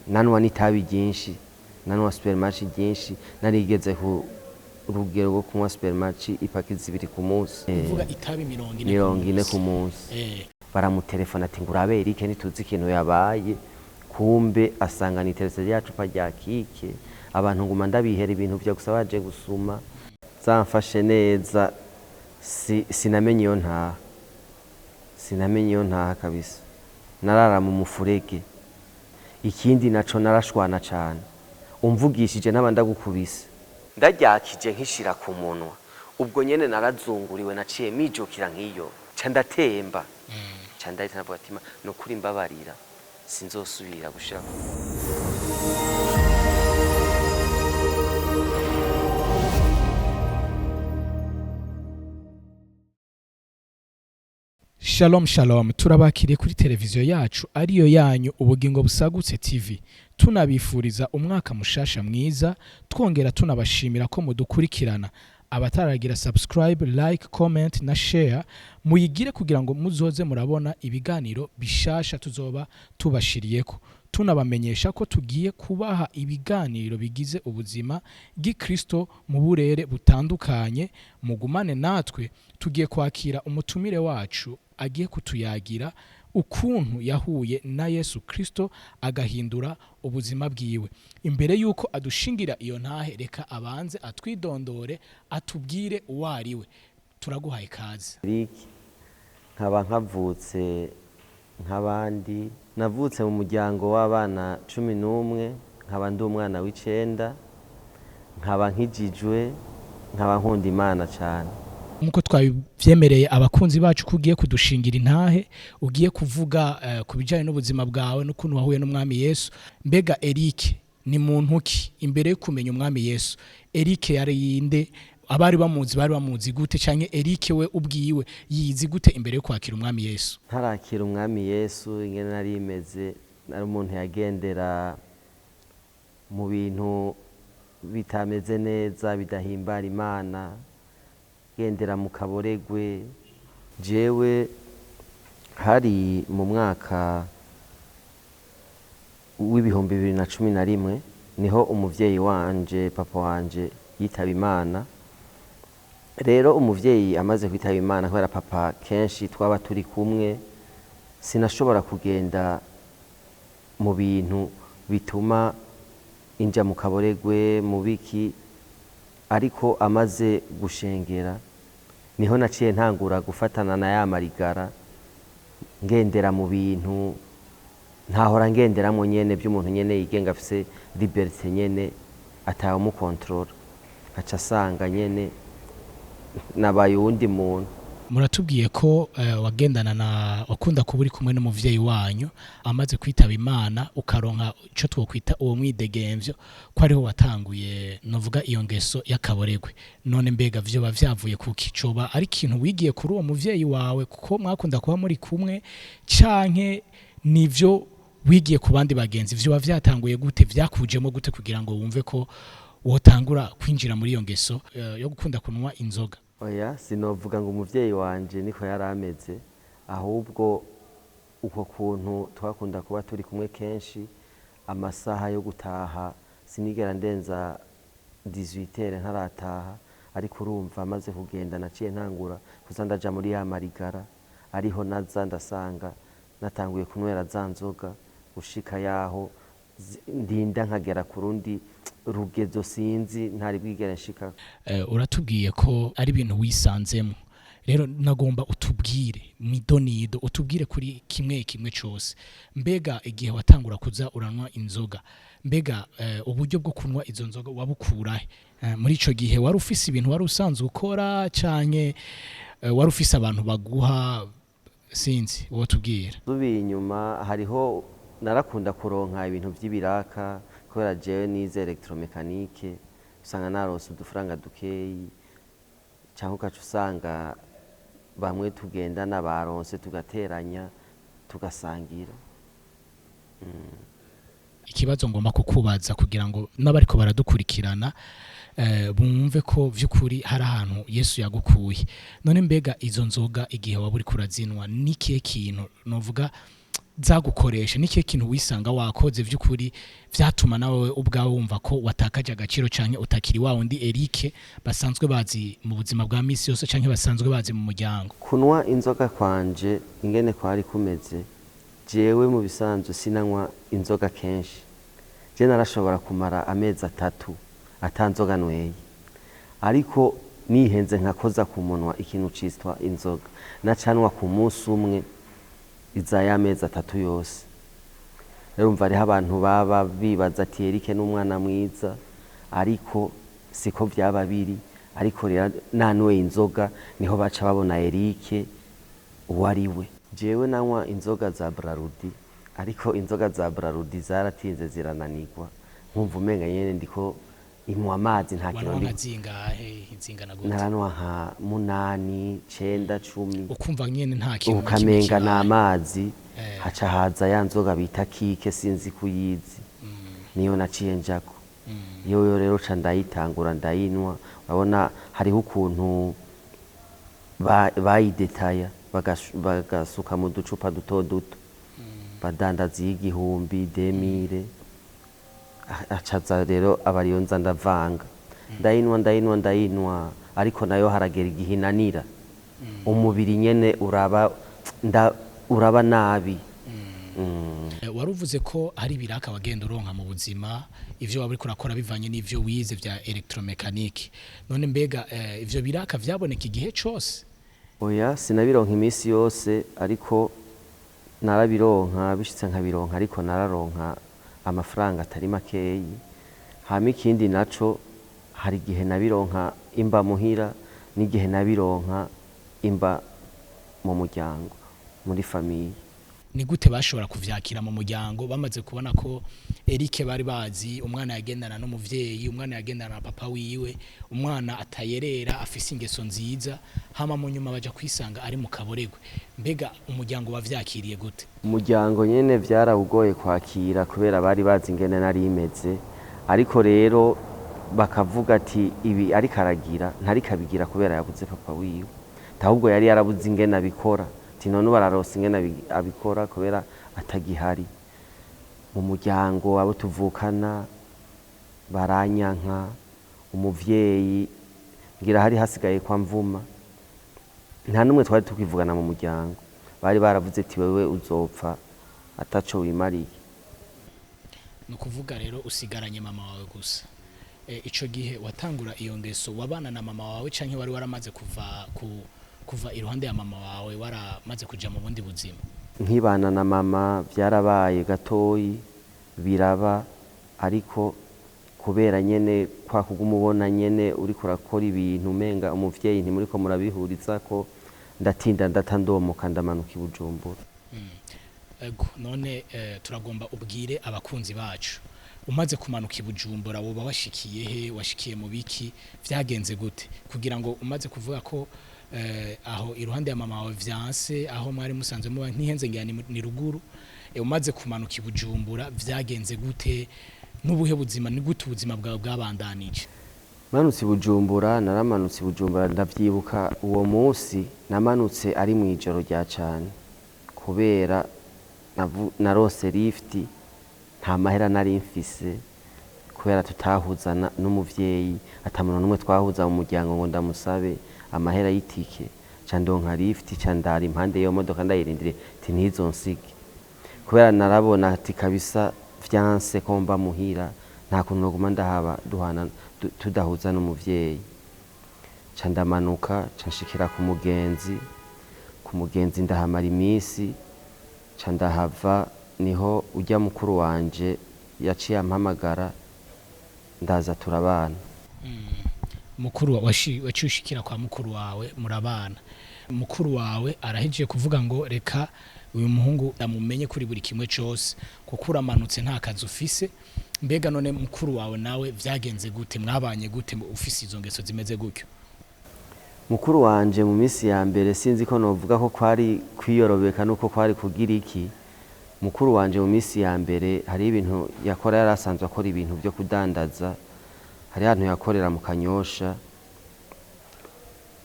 Nanwa n'itabi ryinshi, nanwa supermatch ryinshi. Narigeze ku rugero rwo kunywa supermatch ipaki 2 ku munsi. Uvuga itabi 40? 40 ku munsi. Baramutelefona ati: "Ngo urabe Eric, ntituzi ikintu yabaye." Kumbe asanga niteretse rya cupa rya kike. Abantu nguma ndabihera ibintu vya gusa baje gusuma, zamfashe neza. Sinamenye iyo ntaha, sinamenye iyo ntaha kabisa. Narara mu mufurege. Ikindi naco, narashwana cane. Umvugishije ntaba ndagukubise. Ndaryakije nkishira ku munwa, ubwo nyene narazunguriwe, naciye mijokira nk'iyo, ca ndatemba, ca ndahita navuga ati: "Ni ukuri mbabarira, sinzosubira gushirako." Shalom shalom, turabakiriye kuri televiziyo yacu ariyo yanyu, Ubugingo Busagutse TV. Tunabifuriza umwaka mushasha mwiza, twongera tunabashimira ko mudukurikirana. Abataragira subscribe, like, comment na share, muyigire kugira ngo muzoze murabona ibiganiro bishasha tuzoba tubashiriyeko. Tunabamenyesha ko tugiye kubaha ibiganiro bigize ubuzima bw'Ikristo mu burere butandukanye. Mugumane natwe, tugiye kwakira umutumire wacu agiye kutuyagira ukuntu yahuye na Yesu Kristo agahindura ubuzima bwiwe. Imbere y'uko adushingira iyo ntahe, reka abanze atwidondore, atubwire uwo ari we. Turaguhaye ikaze. Eric, nkaba nkavutse nk'abandi. Navutse mu muryango w'abana 11, nkaba ndi umwana w'icenda, nkaba nkijijwe, nkaba nkunda Imana cyane. Nk'uko twabyemereye abakunzi bacu ko ugiye kudushingira intahe, ugiye kuvuga ku bijyanye n'ubuzima bwawe n'ukuntu wahuye n'Umwami Yesu. Mbega Eric ni muntu ki imbere yo kumenya Umwami Yesu? Eric yari inde? Abari bamuzi bari bamuzi gute? Cyangwa Eric we ubwiwe yizi gute imbere yo kwakira Umwami Yesu? Ntarakira Umwami Yesu, ingene nari imeze, nari umuntu yagendera mu bintu bitameze neza, bidahimbara Imana, gendera mu kaboregwe. Jewe hari mu mwaka w'2011 niho umuvyeyi wanje, papa wanje, yitaba Imana. Rero umuvyeyi amaze kwitaba Imana, kubera papa kenshi twaba turi kumwe, sinashobora kugenda mu bintu bituma inja mu kaboregwe, mu biki. Ariko amaze gushengera niho naciye ntangura gufatana na ya marigara, ngendera mu bintu ntahora ngenderamo nyene, by'umuntu nyene yigenga, afise liberté nyene, atawumukontorora. Aca asanga nyene nabaye uwundi muntu. Muratubwiye ko wagendana na, wakunda kuba uri kumwe n'umuvyeyi wanyu. Amaze kwitaba Imana, ukaronka ico twokwita uwo mwidegemvyo, ko ariho watanguye novuga iyo ngeso y'akaboregwe. None mbega vyoba vyavuye kuki? Coba ari ikintu wigiye kuri uwo muvyeyi wawe kuko mwakunda kuba muri kumwe, canke nivyo wigiye ku bandi bagenzi? Vyoba vyatanguye gute? Vyakujemo gute kugira ngo wumve ko wotangura kwinjira muri iyo ngeso yo gukunda kunywa inzoga? Oya, sinovuga ngo umuvyeyi wanje niko yari ameze. Ahubwo uko kuntu twakunda kuba turi kumwe kenshi, amasaha yo gutaha sinigera ndenza 18 ntarataha. Ariko urumva, amaze kugenda naciye ntangura kuza ndaja muri ya marigara, ariho naza ndasanga natanguye kunywera za nzoga, gushika yaho ndinda nkagera ku rundi rugezo sinzi ntari bwigere nshikako. Uratubwiye ko ari ibintu wisanzemo. Rero nagomba utubwire mwidonido, utubwire kuri kimwe kimwe cyose. Mbega igihe watangura kuza uranywa inzoga, mbega uburyo bwo kunywa izo nzoga wabukurahe? Muri ico gihe wari ufise ibintu wari usanzwe ukora, canke wari ufise abantu baguha? Sinzi, wowe tubwira. Subiye inyuma, hariho narakunda kuronka ibintu by'ibiraka, kubera jewe nize électromécanique, usanga naronse udufaranga dukeyi, cyangwa ugaca usanga bamwe tugendana baronse, tugateranya, tugasangira. Ikibazo ngomba kukubaza kugira ngo n'abariko baradukurikirana bumve ko vy'ukuri hari ahantu Yesu yagukuye. None mbega izo nzoga igihe waba uriko urazinwa, ni kihe kintu novuga? Zagukoresha ni kihe kintu wisanga wakoze vy'ukuri vyatuma nawe ubwawe wumva ko watakaje agaciro canke utakiri wa wundi Eric basanzwe bazi mu buzima bwa misi yose canke basanzwe bazi mu muryango? Kunwa inzoga kwanje ingene kwari kumeze, jewe mu bisanzwe sinanywa inzoga kenshi. Je narashobora kumara amezi 3 ata nzoga nweye, ariko nihenze nkakoza ku munwa ikintu citwa inzoga, nacanwa ku munsi umwe iza y'amezi 3 yose. Rero umva hariho abantu baba bibaza ati Eric ni umwana mwiza, ariko siko vyaba biri. Ariko rero nanyweye inzoga niho baca babona Eric uwo ari we. Jewe nanywa inzoga za Brarudi, ariko inzoga za Brarudi zaratinze zirananirwa, nkumva umenga nyene ndiko inywa amazi nta kintu. Wanwa nka zingahe, zingana gute? Naranwa nka 8, 9, 10. Ukumva nyene nta kintu na kimwe ukamenga ni kibaye. amazi. Haca haza ya nzoga bita kike, sinzi kuyizi, niyo naciye njako. Yoyo rero ca ndayitangura ndayinwa. Urabona hariho ukuntu bayidetaya bagasuka mu ducupa duto duto, badandaza iy'igihumbi demire. Acaza rero aba ariyo nza ndavanga, ndayinwa, ndayinwa, ndayinwa, ariko nayo haragera igihe inanira umubiri nyene uraba nabi. Wari uvuze ko hari ibiraka wagenda uronka mu buzima, ivyo waba uriko urakora bivanye n'ivyo wize vya electromécanique. None mbega ivyo biraka vyaboneka igihe cose? Oya, sinabironka iminsi yose, ariko narabironka, bishitse nkabironka, ariko nararonka amafaranga atari makeyi. Hama ikindi naco, hari igihe nabironka imba muhira n'igihe nabironka imba mu muryango, muri famille. Ni gute bashobora kuvyakira mu muryango bamaze kubona ko Eric bari bazi, umwana yagendana n'umuvyeyi, umwana yagendana na papa wiwe, umwana atayerera, afise ingeso nziza, hama mu nyuma baja kwisanga ari mu kaboregwe? Mbega umuryango wavyakiriye gute? Umuryango nyene vyarawugoye kwakira, kubera bari bazi ingene nari imeze, ariko rero bakavuga ati ibi ariko aragira ntariko abigira kubera yabuze papa wiwe, ahubwo yari yarabuze ingene abikora, ati none ubu araronse ingene abikora kubera atagihari. Mu muryango abo tuvukana baranyanka, umuvyeyi ngira hari hasigaye kwa mvuma, nta n'umwe twari tukivugana mu muryango. Bari baravuze ati wewe uzopfa ataco wimariye. Ni ukuvuga rero usigaranye mama wawe gusa. Ico gihe watangura iyo ngeso wabana na mama wawe canke wari waramaze kuva iruhande ya mama wawe, waramaze kuja mu bundi buzima? Nkibana na mama vyarabaye gatoyi biraba, ariko kubera nyene kwa kuguma ubona nyene uriko urakora ibintu umenga umuvyeyi ntimuriko murabihurizako, ndatinda ndata ndomoka ndamanuka i Bujumbura. Ego, none turagomba ubwire abakunzi bacu, umaze kumanuka i Bujumbura woba washikiye he, washikiye mu biki, vyagenze gute, kugira ngo umaze kuvuga ko aho iruhande ya mama wawe vyanse, aho mwari musanzwe muba ntihenze ngira ni ruguru, umaze kumanuka i Bujumbura vyagenze gute, n'ubuhe buzima, ni gute ubuzima bwawe bwabandanije? Manutse i Bujumbura, naramanutse i Bujumbura, ndavyibuka uwo munsi namanutse ari mw'ijoro rya cane, kubera narose lift, nta mahera nari mfise, kubera tutahuza n'umuvyeyi, ata muntu n'umwe twahuza mu muryango ngo ndamusabe amahera y'itike. Ca ndonka lift, ca ndara impande y'iyo modoka ndayirindiriye ati ntizonsige, kubera narabona ati kabisa vyanse ko mba muhira, nta kuntu noguma ndahaba duhana tudahuza n'umuvyeyi. Ca ndamanuka, ca nshikira ku mugenzi, ku mugenzi ndahamara iminsi, ca ndahava. Niho urya mukuru wanje yaciye ampamagara, ndaza turabana. Mukuru waciye ushikira kwa mukuru wawe murabana. Mukuru wawe arahejeje kuvuga ngo reka uyu muhungu amumenye kuri buri kimwe cose, kuko uramanutse nta kazi ufise. Mbega none mukuru wawe nawe vyagenze gute, mwabanye gute ufise izo ngeso zimeze gutyo? Mukuru wanje mu minsi ya mbere sinzi ko novuga ko kwari kwiyorobeka nuko kwari kugira iki. Mukuru wanje mu minsi ya mbere hari ibintu yakora, yari asanzwe akora ibintu vyo kudandaza, hari ahantu yakorera mu Kanyosha.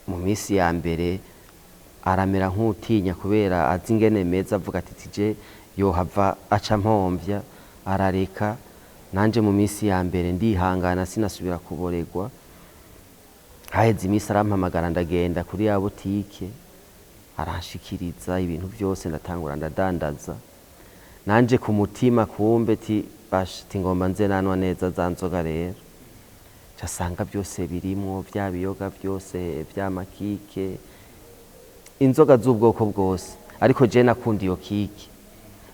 Mu minsi ya mbere aramera nk'utinya kubera azi ingene meza, avuga ati tije Yohava aca mpombya, arareka. Nanje mu minsi ya mbere ndihangana, sinasubira kuboregwa. Haheze iminsi arampamagara, ndagenda kuri ya butike, aranshikiriza ibintu byose, ndatangura ndadandaza. Nanje ku mutima kumbe ti bash, ti ngomba nze nanwa neza za nzoga. Rero casanga byose birimwo, bya biyoga byose, bya makike, inzoga z'ubwoko bwose, ariko je nakunda iyo kike.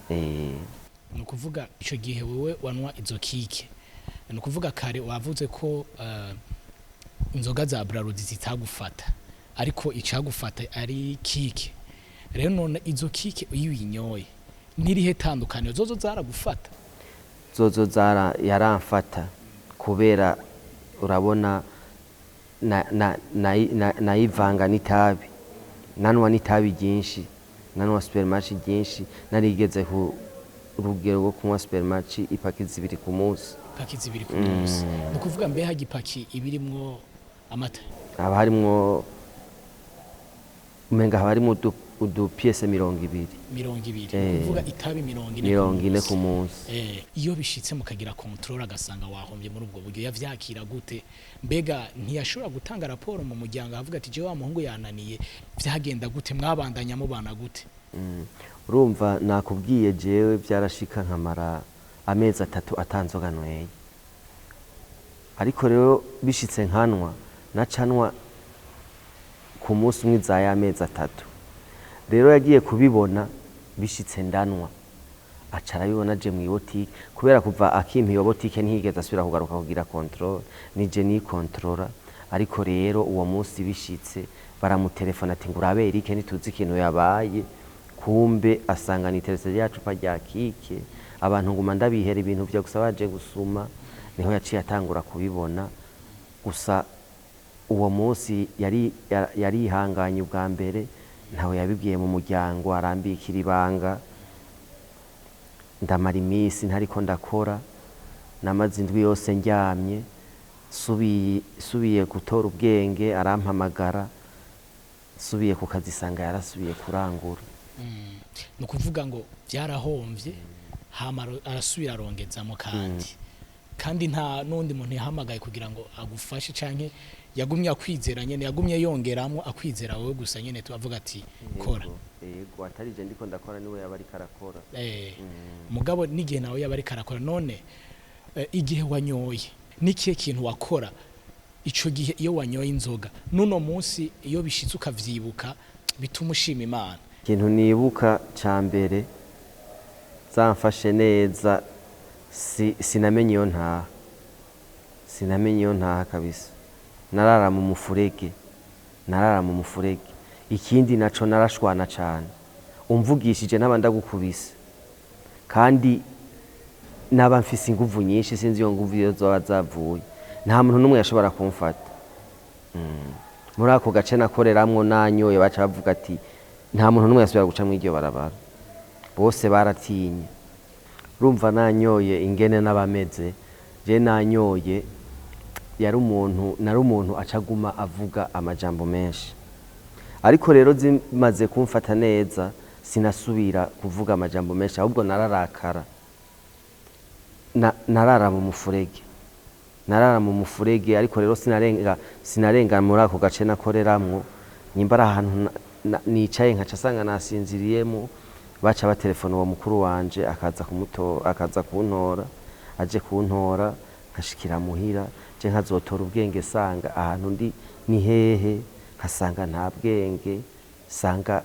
Ni ukuvuga icyo gihe wowe wanywa izo kike, ni ukuvuga kare wavuze ko inzoga za Brarudi zitagufata, ariko icagufata ari kike. Rero none izo kike iyo uyinyoye nirihe tandukaniro? Zozo zaragufata? Zozo zara yaramfata, kubera urabona nayivanga n'itabi, nanwa n'itabi ryinshi, nanwa supermatch ryinshi. Narigeze ku rugero rwo kunywa supermatch ipaki 2 ku munsi. Ipaki 2 ku munsi, ni ukuvuga mbe hajya ipaki ibirimwo amata? Haba harimwo, umenga haba harimwo udupiyese 20. 20, ni ukuvuga itabi 40 ku 40 munsi. Ku munsi. Iyo bishitse mukagira contrôle, agasanga wahombye muri ubwo buryo, yavyakira gute? Mbega ntiyashobora gutanga raporo mu muryango avuga ati jewe wa muhungu yananiye? Vyagenda gute? Mwabandanya mubana gute? Urumva nakubwiye, jewe byarashika nkamara amezi 3 atanzoga nweye. Ariko rero bishitse nkanwa, nacanwa ku munsi umwe za y'amezi 3. Rero yagiye kubibona bishitse ndanwa, aca arabibona aje mu ibotike. Kubera kuva akimpa iyo botike ntiyigeze asubira kugaruka kugira contrôle, nije nikontorora. Ariko rero uwo munsi bishitse baramutelefona ati ngo urabe Eric, ntituzi ikintu yabaye. Kumbe asanga niteretse rya cupa rya kike, abantu nguma ndabihera ibintu vya gusa baje gusuma. Niho yaciye atangura kubibona. Gusa uwo munsi yari yarihanganye ubwa mbere, ntawe yabibwiye mu muryango, arambikira ibanga. Ndamara iminsi ntariko ndakora, namaze indwi yose ndyamye. Subiye gutora ubwenge arampamagara, subiye ku kazi sanga yarasubiye kurangura. Ni ukuvuga ngo byarahomvye, hama arasubira arongezamo. Kandi nta n'undi muntu yahamagaye kugira ngo agufashe, canke yagumye akwizera nyene, yagumye yongeramo akwizera wowe gusa nyene, tubavuga ati kora? Yego, atari je ndiko ndakora, niwe yaba ariko arakora. Mugabo n'igihe nawe yaba ariko arakora. None igihe wanyoye n'ikihe kintu wakora ico gihe iyo wanyoye inzoga, n'uno munsi iyo bishitse ukavyibuka bituma ushima Imana? Ikintu nibuka ca mbere zamfashe neza, sinamenye iyo ntaha, sinamenye iyo ntaha kabisa. Narara mu mufurege, narara mu mufurege. Ikindi naco, narashwana cane, umvugishije naba ndagukubise, kandi naba mfise inguvu nyinshi, sinzi iyo nguvu iyo zoba zavuye. Nta muntu n'umwe yashobora kumfata muri ako gace nakoreramwo. Nanyoye baca bavuga ati nta muntu n'umwe yasubira guca mw'iryo barabara, bose baratinye. Urumva nanyoye ingene n'abameze, je nanyoye yari umuntu, nari umuntu acaguma avuga amajambo menshi. Ariko rero zimaze kumfata neza sinasubira kuvuga amajambo menshi, ahubwo nararakara. Narara mu mufurege, narara mu mufurege. Ariko rero sinarenga muri ako gace nakoreramwo. Nimba ari ahantu nicaye nkaca asanga nasinziriyemo, baca batelefona uwo mukuru wanje akaza kumuto, akaza kuntora. Aje kuntora nkashikira muhira, je nkazotora ubwenge sanga ahantu ndi ni hehe, nkasanga nta bwenge, sanga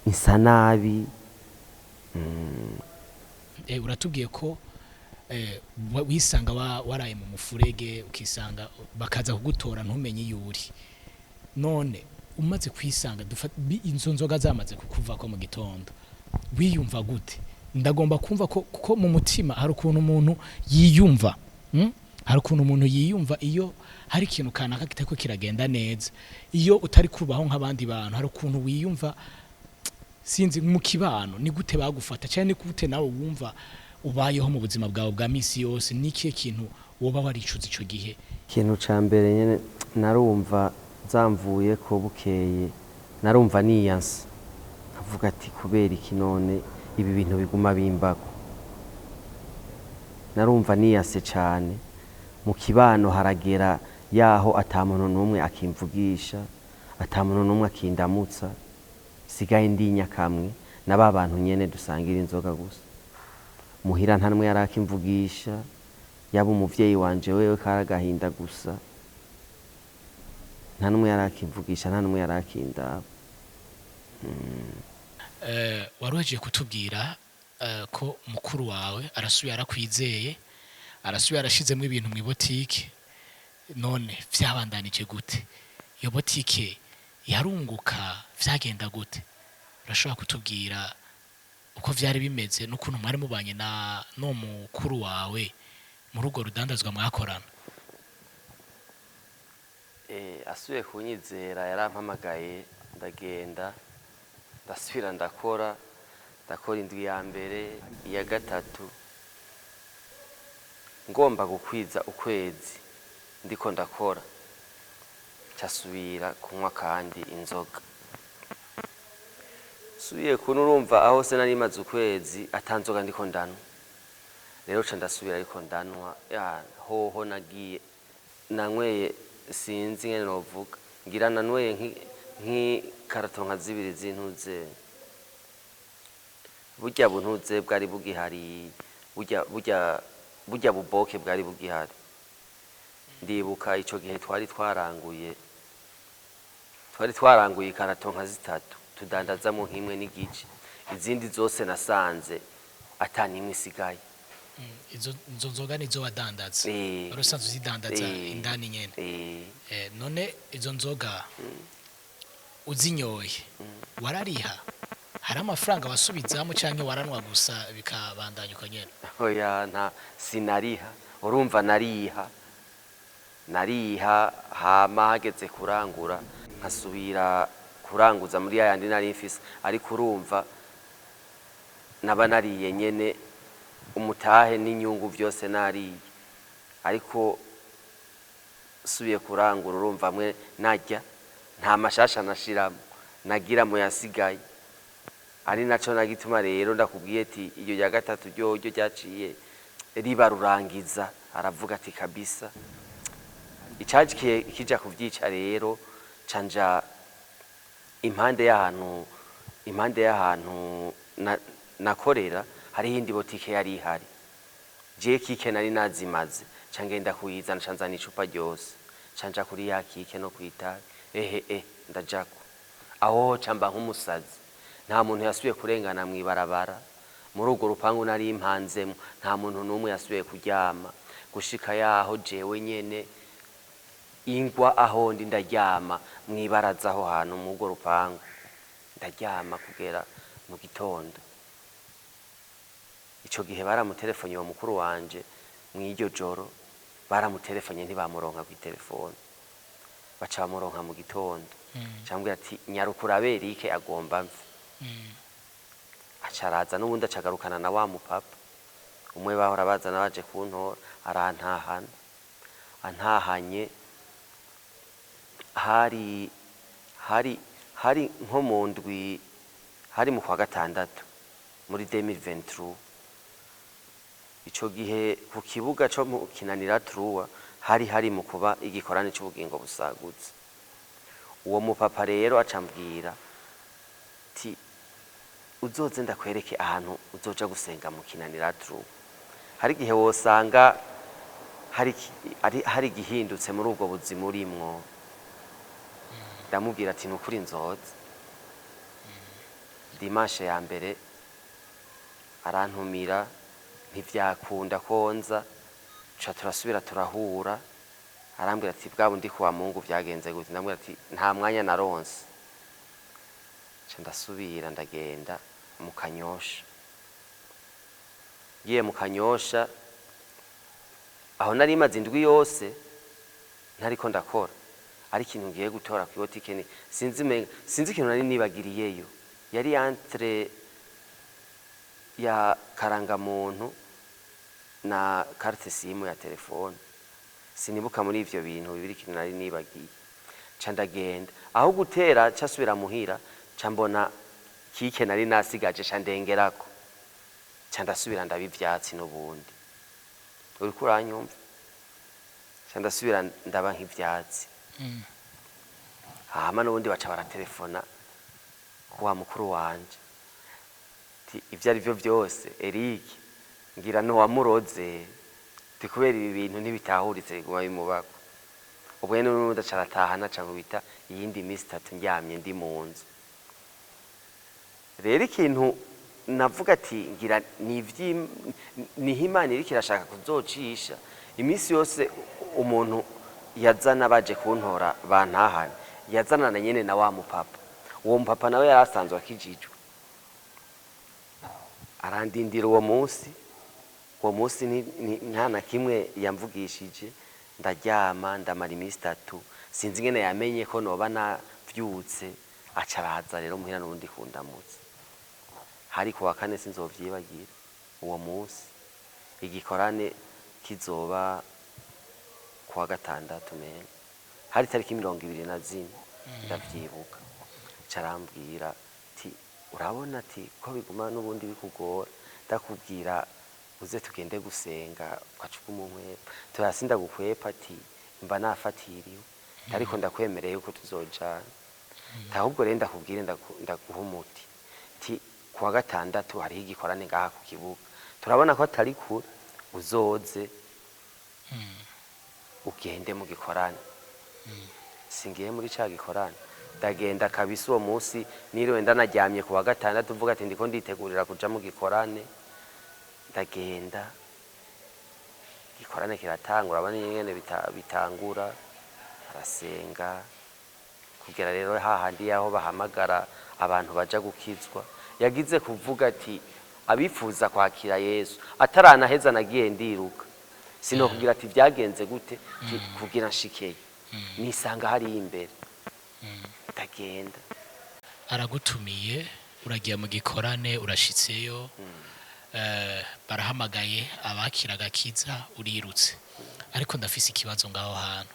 nsa nabi. Uratubwiye ko wisanga waraye mu mufurege, ukisanga bakaza kugutora ntumenye iyo uri. None umaze kwisanga izo nzoga zamaze kukuvako mu gitondo, wiyumva gute? Ndagomba kumva ko, kuko mu mutima hari ukuntu umuntu yiyumva, Hari ukuntu umuntu yiyumva iyo hari ikintu kanaka kitariko kiragenda neza, iyo utari kubaho nk'abandi bantu, hari ukuntu wiyumva. Sinzi mu kibano ni gute bagufata, cyane ni gute nawe wumva ubayeho mu buzima bwawe bwa misi yose? Ni ikihe kintu woba waricuza ico gihe? Ikintu ca mbere nyene, narumva zamvuye ko bukeye narumva niyanse, nkavuga ati kubera iki none Ibi bintu biguma bimbako, narumva niyase cane. Mu kibano haragera yaho ata muntu n'umwe akimvugisha, ata muntu n'umwe akindamutsa. Sigaye ndinya kamwe na ba bantu nyene dusangira inzoga gusa. Muhira nta n'umwe yari akimvugisha, yaba umuvyeyi wanje wewe kari agahinda gusa. Nta n'umwe yari akimvugisha, nta n'umwe yari akindaba. Wari uhejeje kutubwira ko mukuru wawe arasubiye arakwizeye, arasubiye arashizemo ibintu mu ibotike. None vyabandanije gute? Iyo botike yarunguka? Vyagenda gute? Urashobora kutubwira uko vyari bimeze n'ukuntu mwari mubanye na no mukuru wawe muri urwo rudandazwa mwakorana? Asubiye kunyizera, yarampamagaye, ndagenda, ndasubira ndakora. Ndakora indwi ya mbere, iya gatatu. Ngomba gukwiza ukwezi ndiko ndakora, casubira kunywa kandi inzoga. Subiye kuno, urumva aho se nari maze ukwezi ata nzoga ndiko ndanywa. Rero ca ndasubira ariko ndanywa. Ya hoho nagiye nanyweye, sinzi ngene novuga, ngira nanyweye nk'ikarato nka zibiri z'intuze, burya buntuze bwari bugihari, burya buboke bwari bugihari. Ndibuka ico gihe twari twaranguye ikarato nka zitatu, tudandazamo nk'imwe n'igice. Izindi zose nasanze ata n'imwe isigaye. Izo nzoga nizo wadandaza? Eh. Wari usanzwe uzidandaza? Eh. Indani nyene? Eh. None izo nzoga uzinyoye warariha? Hari amafaranga wasubizamo canke waranwa gusa bikabandanya uko nyene? Oya, nta sinariha. Urumva nariha, nariha, hama hageze kurangura nkasubira kuranguza muri yayandi nari mfise. Ariko urumva naba nariye nyene umutahe n'inyungu byose nariye. Ariko subiye kurangura, urumva amwe narya nta mashasha nashiramo, nagira mu yasigaye. Ari naco nagituma rero ndakubwiye ati iyo rya gatatu ryoryo ryaciye riba rurangiza. Aravuga ati kabisa icaciye kija kuvyica. Rero canja impande y'ahantu nakorera, hariho indi botike yari ihari. Je kike nari nazimaze, ca ngenda kuyizana, ca nzana icupa ryose, ca nja kuri ya kike no kwitabi, ehe ndajako aho, ca mba nk'umusazi. Nta muntu yasubiye kurengana mw'ibarabara. Muri urwo rupangu nari impanzemo, nta muntu n'umwe yasubiye kuryama, gushika yaho jewe nyene ingwa aho ndi ndaryama mw'ibaraza aho hantu muri urwo rupangu, ndaryama kugera mu gitondo. Ico gihe baramutelefone uwo mukuru wanje mw'iryo joro, baramutelefone ntibamuronka kw'itelefone, baca bamuronka mu gitondo. Cambwira ati: "Nyarukura Berike agomba mve." Aca araza n'ubundi, acagarukana na wa mupapa umwe bahora bazana baje kuntora, arantahana. Antahanye, hari nko mu ndwi, hari mu kwa gatandatu muri 2023. Ico gihe ku kibuga co mu Kinanira Truwa hari mu kuba igikorane c'ubugingo busagutse. Uwo mupapa rero acambwira ti: "Uzoze ndakwereke ahantu uzoja gusenga mu Kinanira Truwa. Hari igihe wosanga hari igihindutse muri ubwo buzima urimwo." Ndamubwira ati: "Nukuri nzoza." Dimanche ya mbere arantumira, ntivyakunda konza. Ca turasubira turahura, arambwira ati: "Bwa bundi kuwa Mungu vyagenze gute?" Ndamubwira ati: "Nta mwanya naronse." Ca ndasubira ndagenda mu Kanyosha. Ngiye mu Kanyosha, aho nari maze indwi yose ntariko ndakora, ari ikintu ngiye gutora kw'ibotike ni sinzi, umenga sinzi ikintu nari nibagiriyeyo, yari entre ya karangamuntu na carte SIM ya telefone, sinibuka muri ivyo bintu bibiri ikintu nari nibagiye. Ca ndagenda, aho gutera ca subira muhira, ca mbona kike nari nasigaje, ca ndengerako. Ca ndasubira ndaba ivyatsi n'ubundi. Uriko uranyumva? Ca ndasubira ndaba nk'ivyatsi. Hama n'ubundi baca baratelefona ku wa mukuru wanje, ti ivyo ari vyo vyose Eric ngira nuwamuroze, ti kubera ibi bintu ntibitahuritse biguma bimubako. Ubwo nyene n'ubundi aca aratahana, aca nkubita iyindi minsi 3 ndyamye ndi mu nzu. Rero ikintu navuga ati ngira niho Imana iriko irashaka kuzocisha. Iminsi yose umuntu yazana baje kuntora bantahane, yazanana nyene na wa mupapa. Uwo mupapa nawe yari asanzwe akijijwe, arandindira uwo munsi. Uwo munsi nta na kimwe yamvugishije, ndaryama, ndamara iminsi 3. Sinzi ingene yamenye ko noba navyutse, aca araza rero muhira n'ubundi kundamutsa. Hari kuwa kane, sinzovyibagira uwo munsi. Igikorane kizoba kuwa gatandatu, menga hari tariki 24, ndavyibuka. Aca arambwira ati: "Urabona," ati, "ko biguma n'ubundi bikugora, ndakubwira uze tugende gusenga ugaca uguma unkwepa." Turasi ndagukwepa, ati mba nafatiriwe, ariko ndakwemereye yuko tuzojana. Ahubwo rero ndakubwire, ndaguha umuti, ti kuwa gatandatu hariho igikorane ngaha ku kibuga, turabona ko atari kure, uzoze ugende mu gikorane. Singiye muri ca gikorane, ndagenda kabisa. Uwo munsi niriwe ndanaryamye ku wa gatandatu, mvuga ati ndiko nditegurira kuja mu gikorane. Ndagenda, igikorane kiratangura, abana nyene bitangura barasenga, kugera rero hahandi yaho bahamagara abantu baja gukizwa. Yagize kuvuga ati abifuza kwakira Yesu, ataranaheza nagiye ndiruka. Sinokubwira ati vyagenze gute kugira nshikeye, nisanga hariya imbere, ndagenda. Aragutumiye, uragiye mu gikorane, urashitseyo, barahamagaye abakira agakiza, urirutse. Ariko ndafise ikibazo ngaho hantu: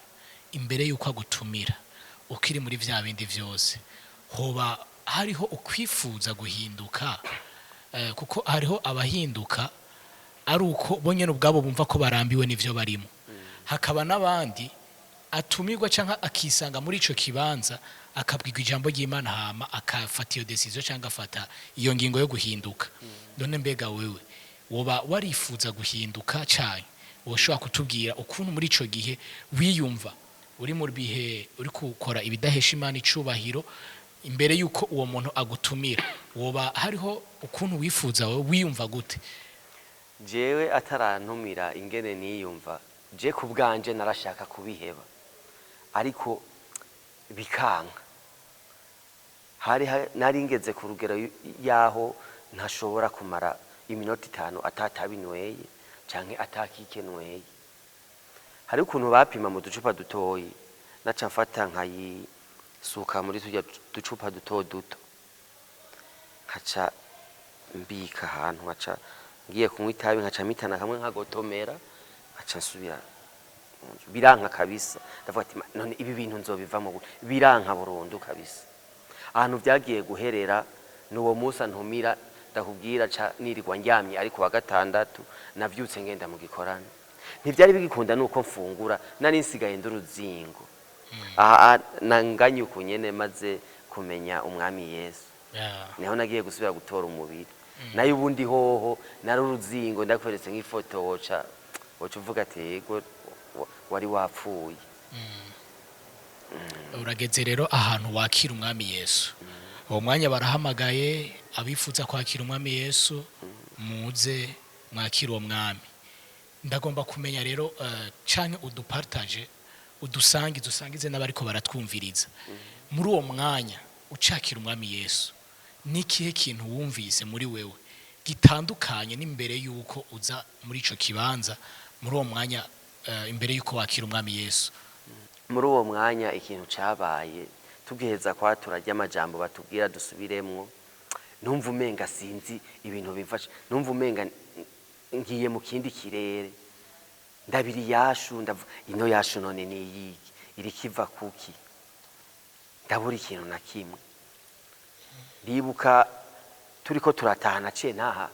imbere y'uko agutumira, ukiri muri vya bindi vyose, hoba hariho ukwifuza guhinduka? Kuko hariho abahinduka ari uko bonyene ubwabo bumva ko barambiwe n'ivyo barimo, hakaba n'abandi atumirwa canke akisanga muri ico kibanza, akabwirwa ijambo ry'Imana, hama akafata iyo decision canke afata iyo ngingo yo guhinduka. None mbega wewe woba warifuza guhinduka, canke woshobora kutubwira ukuntu muri ico gihe wiyumva uri mu bihe uri gukora ibidahesha Imana icubahiro, imbere y'uko uwo muntu agutumira, woba hariho ukuntu wifuza, wowe wiyumva gute? Jewe atarantumira, ingene niyumva, je ku bwanje narashaka kubiheba ariko bikanka. Hari nari ngeze ku rugero yaho ntashobora kumara iminota 5 atatabinyweye canke atakikenweye. Hari ukuntu bapima mu ducupa dutoyi, naca mfata nkayisuka muri turya ducupa duto duto, nkaca mbika ahantu, nkaca ngiye kunywa itabi, nkaca mpitana kamwe nkagotomera, nkaca nsubira mu nzu. Biranka kabisa. Ndavuga ati: "None ibi bintu nzobivamo gute?" Biranka burundu kabisa. Ahantu vyagiye guherera ni uwo munsi antumira, ndakubwira, ca nirirwa ndyamye. Ariko wa gatandatu navyutse ngenda mu gikorane, ntivyari bigikunda nuko mfungura, nari nsigaye nduruzingo aha nanganye uku nyene. Maze kumenya Umwami Yesu, niho nagiye gusubira gutora umubiri. Nayo ubundi hoho nari uruzingo. Ndakweretse nk'ifoto, woca uvuga ati yego, wari wapfuye. Urageze rero ahantu wakira Umwami Yesu. Uwo mwanya barahamagaye abifuza kwakira Umwami Yesu, muze mwakire uwo mwami. Ndagomba kumenya rero, canke udupartage, udusangize, usangize n'abariko baratwumviriza, muri uwo mwanya ucakira Umwami Yesu, n'ikihe kintu wumvise muri wewe gitandukanye n'imbere y'uko uza muri ico kibanza, muri uwo mwanya, imbere y'uko wakira Umwami Yesu? Muri uwo mwanya ikintu cabaye, tugiheza kwatura ry'amajambo batubwira dusubiremwo, numva umenga sinzi ibintu bimfasha, numva umenga ngiye mu kindi kirere. Ndabiri yashu, ndavuga ino yashu none ni iyiki, iriko iva kuki? Ndabura ikintu na kimwe. Ndibuka turiko turataha, naciye ntaha.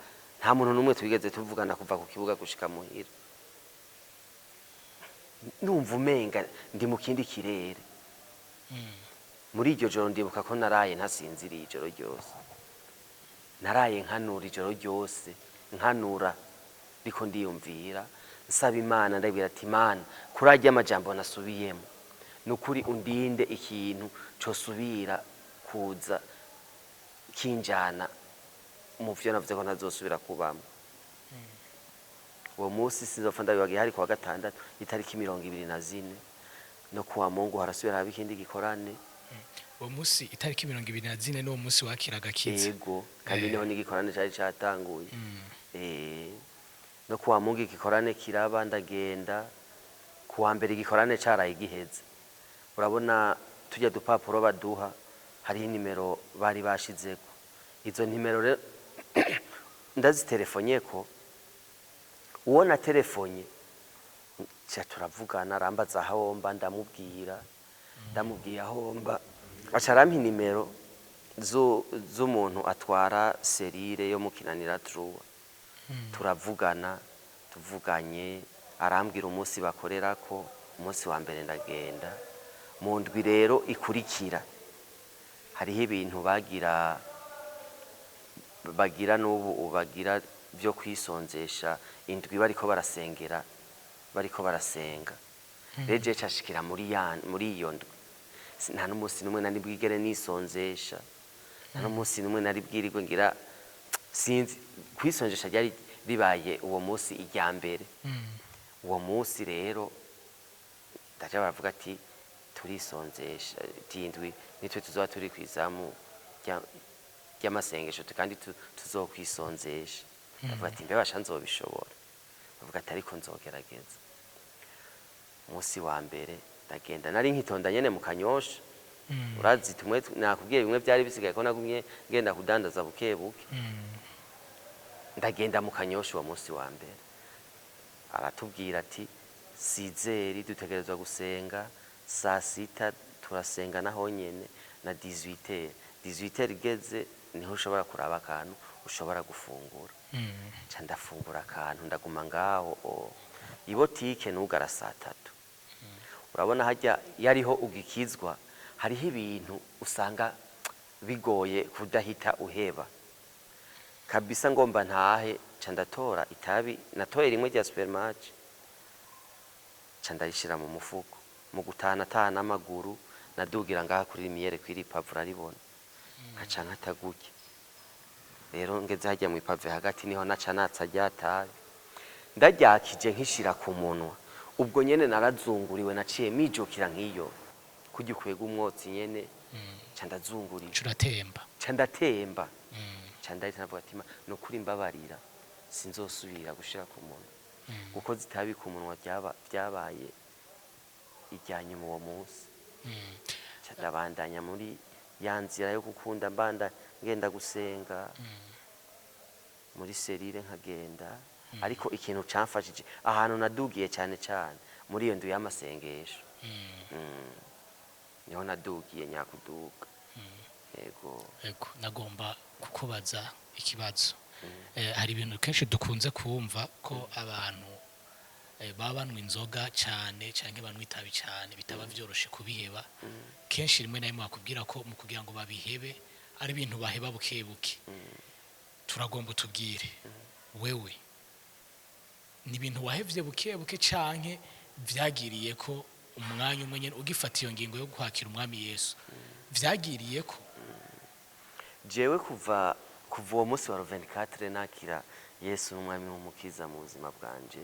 Nta muntu n'umwe twigeze tuvugana kuva ku kibuga gushika muhira. Numva umenga ndi mu kindi kirere. Muri iryo joro ndibuka ko naraye ntasinziriye ijoro ryose, naraye nkanura ijoro ryose, nkanura ndiko ndiyumvira, nsaba Imana, ndabwira ati: "Imana, kuri arya amajambo nasubiyemo, ni ukuri undinde ikintu cosubira kuza kinjana mu vyo navuze ko ntazosubira kubamo." Uwo munsi sinzopfa ndabibagiye, hari kuwa gatandatu, itariki 24, no kuwa Mungu harasubira haba ikindi gikorane. Uwo munsi itariki 24 n'uwo munsi wakira agakiza? Ego, kandi Eh. niho n'igikorane cari catanguye. No kuwa Mungu igikorane kiraba, ndagenda. Kuwa mbere igikorane caraye giheze, urabona tujya dupapuro baduha, hariho inimero bari bashizeko. Izo nimero rero ndazitelefonye ko uwo natelefonye ca turavugana, arambaza aho mba, ndamubwira, ndamubwiye aho mba, aca arampa inimero z'umuntu atwara cellule yo mu Kinanira trois. Turavugana, tuvuganye arambwira umunsi bakorerako. Umunsi wa mbere ndagenda. Mu ndwi rero ikurikira hariho ibintu bagira n'ubu bagira byo kwisonzesha indwi, bariko barasengera, bariko barasenga. Rero je cashikira muri iyo ndwi, nta n'umunsi n'umwe nari bwigere nisonzesha, nta n'umunsi n'umwe nari bwirirwe ngira, sinzi kwisonzesha ryari ribaye uwo munsi irya mbere. Uwo munsi rero ndaja, baravuga ati turisonzesha tindwi, nitwe tuzoba turi kwizamu ry'amasengesho kandi tuzokwisonzesha. Ndavuga ati: "Mbe basha nzobishobora?" Bavuga ati: "Ariko nzogerageza." Umunsi wa mbere ndagenda, nari nkitonda nyene mu Kanyosha. Urazi tumwe nakubwiye bimwe byari bisigaye ko nagumye ngenda kudandaza buke buke. Ndagenda mu Kanyosha uwo munsi wa mbere, aratubwira ati 6h dutegerezwa gusenga, saa sita turasenga naho nyene na 18h. 18h igeze niho ushobora kuraba akantu ushobora gufungura. Nca ndafungura akantu, ndaguma ngaho. Ibotike nugara saa tatu. Urabona hajya yariho ugikizwa, hariho ibintu usanga bigoye kudahita uheba kabisa. Ngomba ntahe, nca ndatora itabi, natoye rimwe rya supermarché, nca ndarishira mu mufuko. Mu gutaha nataha n'amaguru, nadugira ngaha kuri lumière, kw'iri pavé uraribona, nkaca nkata gutya. Rero ngeze hajya mu i pavé hagati, niho naca natsa rya tabi, ndaryakije nkishira ku munwa, ubwo nyene narazunguriwe, naciye mijukira nk'iyo kurya ukwega umwotsi nyene, nca ndazungurira. Uratemba. Nca ndatemba, nca ndahita navuga ati: "Ni ukuri mbabarira, sinzosubira gushira ku munwa." Kuko zitabi ku munwa byabaye irya nyuma uwo munsi. Nca ndabandanya muri ya nzira yo gukunda, mbanda ngenda gusenga muri cellule, nkagenda. Ariko ikintu camfashije, ahantu nadugiye cyane cyane muri iyo nzu y'amasengesho, niho nadugiye nyakuduga, yego. Ego, nagomba kukubaza ikibazo. Hari ibintu kenshi dukunze kumva ko abantu baba banywa inzoga cyane cyangwa banywa itabi cyane bitaba vyoroshe kubiheba. Kenshi rimwe na rimwe bakubwira ko mu kugira ngo babihebe ari ibintu baheba buke buke. Turagomba utubwire, wewe ni ibintu wahevye buke buke canke vyagiriye ko umwanya umwe nyene ugifata iyo ngingo yo kwakira Umwami Yesu, vyagiriye ko? Jewe kuva uwo munsi wa 24 nakira Yesu n'Umwami w'Umukiza mu buzima bwanje,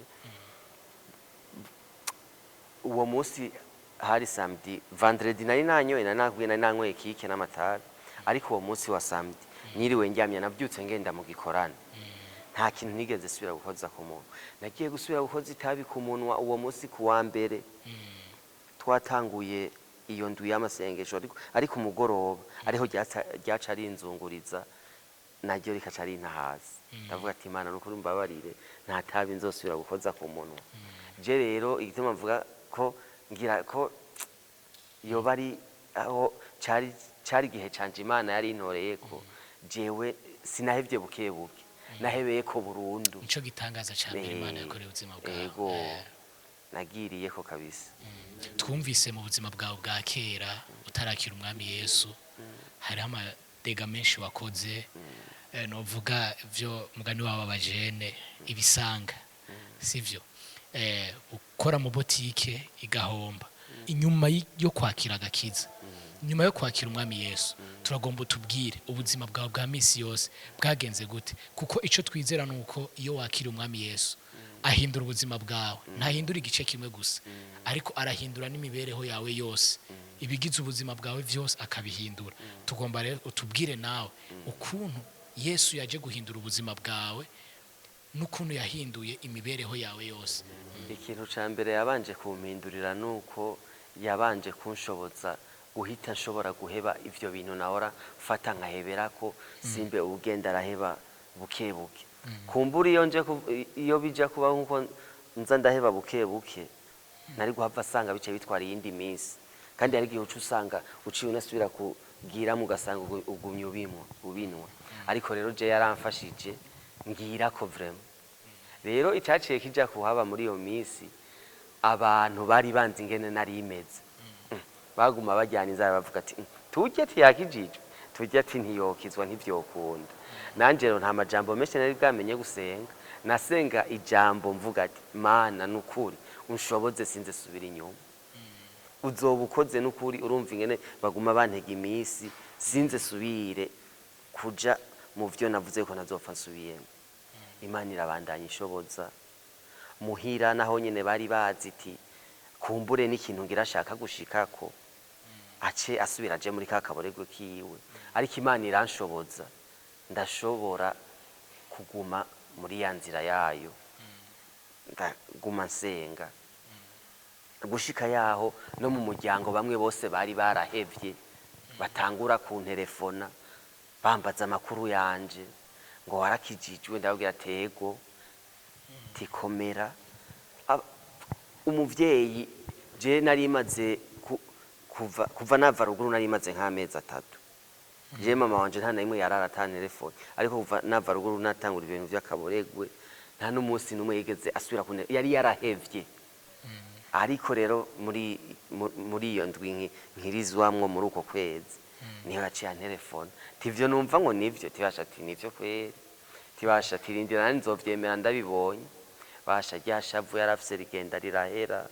uwo munsi hari samedi. Vendredi nari nanyoye, nari nakubwiye, nari nanyweye kike n'amatabi. Ariko uwo munsi wa samedi niriwe ndyamye, navyutse ngenda mu gikorane, nta kintu nigeze subira gukoza ku munwa. Nagiye gusubira gukoza itabi ku munwa uwo munsi ku wa mbere twatanguye iyo ndwi y'amasengesho, ariko umugoroba ariho ryaca rinzunguriza, naryo rikaca rinta hasi. Ndavuga ati: "Imana, nukuri mbabarire, nta tabi nzosubira gukoza ku munwa." Je rero igituma mvuga ko ngira ko yoba ari aho cari igihe canje Imana yari intoreye ko jewe sinahevye buke buke. Nahebeye ko burundu. Nico gitangaza ca mbere Imana yakoreye ubuzima bwawe. Ego, nagiriyeko kabisa. Twumvise mu buzima bwawe bwa kera utarakira Umwami Yesu, hariho amadega menshi wakoze, novuga ivyo mugani wawe abajene ibisanga, sivyo? Ukora mu botike igahomba. Inyuma yo kwakira agakiza, nyuma yo kwakira Umwami Yesu, turagomba utubwire ubuzima bwawe bwa misi yose bwagenze gute, kuko ico twizera ni uko iyo wakira Umwami Yesu ahindura ubuzima bwawe. Ntahindura igice kimwe gusa, ariko arahindura n'imibereho yawe yose, ibigize ubuzima bwawe byose akabihindura. Tugomba rero utubwire nawe ukuntu Yesu yaje guhindura ubuzima bwawe n'ukuntu yahinduye imibereho yawe yose. Ikintu ca mbere yabanje kumpindurira nuko yabanje kunshoboza guhita nshobora guheba ivyo bintu nahora mfata, nkaheberako, simbe ugenda araheba buke buke. Kumbura iyo nje iyo bija kuba nkuko nza ndaheba buke buke, nari guhava asanga bice bitwara iyindi minsi, kandi hari igihe uca usanga uciye unasubira kubwiramo, ugasanga ugumye ubimwa ubinwa. Ariko rero je yaramfashije ngirako vraiment. Rero icaciye kija kuhaba muri iyo minsi, abantu bari banzi ingene nari imeze. Baguma bajyana inzara, bavuga ati: Turye tiyakijijwe, turye ati ntiyokizwa, ntivyokunda." Nanje rero nta majambo menshi nari bwamenye gusenga. Nasenga ijambo mvuga ati: "Mana, nukuri unshoboze sinze subira inyuma, uzoba ukoze nukuri." Urumva ingene baguma bantega iminsi, sinze subire kuja mu vyo navuze ko ntazopfa nsubiyemo. Imana irabandanya ishoboza. Muhira naho nyene bari bazi iti kumbure n'ikintu ngira ashaka gushikako, ace asubira aje muri ka kaboregwe kiwe. Ariko Imana iranshoboza, ndashobora kuguma muri ya nzira yayo, ndaguma nsenga gushika yaho no mu muryango bamwe bose bari barahevye batangura kunterefona bambaza amakuru yanje, ngo: "Warakijijwe?" Ndababwira tego tikomera. Umuvyeyi je nari maze kuva nava ruguru, nari maze nk'amezi 3. Je mama wanje nta na rimwe yarara ata telefone, ariko kuva nava ruguru natangura ibintu vy'akaboregwe, nta n'umunsi n'umwe yigeze asubira kune, yari yarahevye. Ariko rero muri iyo ndwi nkirizwamwo muri uko kwezi, niho yaciye antelefona tivyo numva ngo nivyo. Tibasha ati: "Nivyo kweri." Tibasha ati: "Rindira nanje nzovyemera ndabibonye." Basha rya shavu yarafise rigenda rirahera.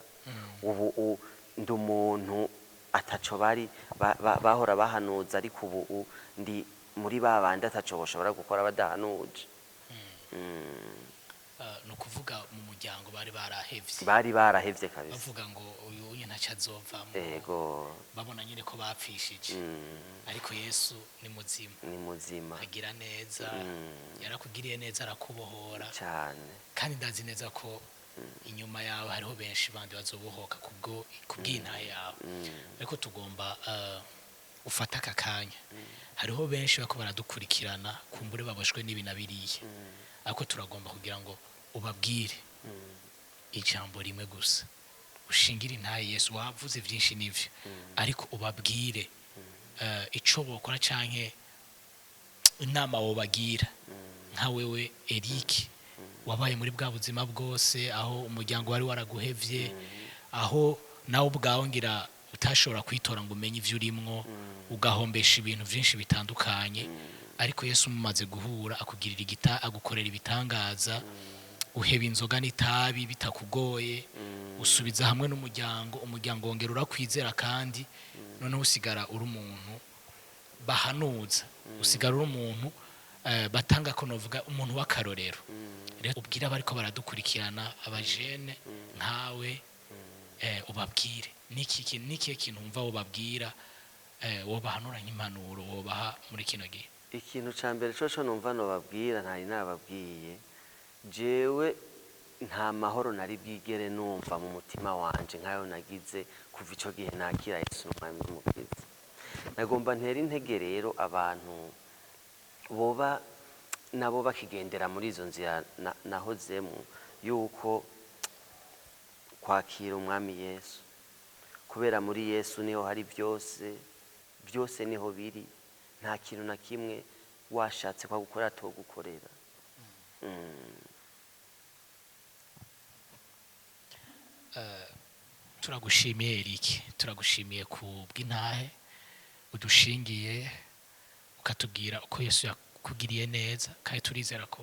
Ubu ndi umuntu ataco bari bahora bahanuza, ariko ubu ndi muri ba bandi ataco boshobora gukora badahanuje. Ni ukuvuga mu muryango bari barahevye? Bari barahevye kabisa. Bavuga ngo uyu unye ntacyo azovamo. Ego. Babona nyine ko bapfishije. Ariko Yesu ni muzima. Ni muzima. Agira neza. Yarakugiriye neza, arakubohora. Cyane. Kandi ndazi neza ko inyuma yawe hariho benshi bandi bazobohoka kubwo kubw'intahe yawe. Ariko tugomba ufate aka kanya, hariho benshi bako baradukurikirana, kumbure baboshwe n'ibi na biriya, ariko turagomba kugira ngo ubabwire ijambo rimwe gusa, ushingire intahe Yesu. Wavuze byinshi n'ivyo, ariko ubabwire ico bokora canke inama wobagira nka wewe Eric wabaye muri bwa buzima bwose, aho umuryango wari waraguhevye, aho nawe ubwawe ngira utashobora kwitora ngo umenye ivyo urimwo, ugahombesha ibintu byinshi bitandukanye. Ariko Yesu mumaze guhura akugirira igita, agukorera ibitangaza, uheba inzoga n'itabi bitakugoye, usubiza hamwe n'umuryango, umuryango wongera urakwizera, kandi noneho usigara uri umuntu bahanuza, usigara uri umuntu batanga ko novuga umuntu w'akarorero. Rero ubwire abariko baradukurikirana, abajene nkawe, ubabwire n'ikihe kintu wumva wobabwira, wobahanura nk'impanuro wobaha muri kino gihe. Ikintu ca mbere coco numva nobabwira ntari nababwiye, jewe nta mahoro nari bwigere numva mu mutima wanje nkayo nagize kuva ico gihe nakira Yesu n'Umwami n'Umukiza. Nagomba ntera intege rero abantu boba nabo bakigendera muri izo nzira nahozemo, yuko kwakira Umwami Yesu, kubera muri Yesu niho hari byose, byose niho biri. Nta kintu na kimwe washatse kwa gukora togukorera. Turagushimiye Eric, turagushimiye ku bw'intahe udushingiye, ukatubwira uko Yesu yakugiriye neza, kandi turizera ko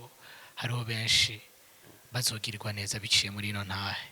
hariho benshi bazogirirwa neza biciye muri ino ntahe.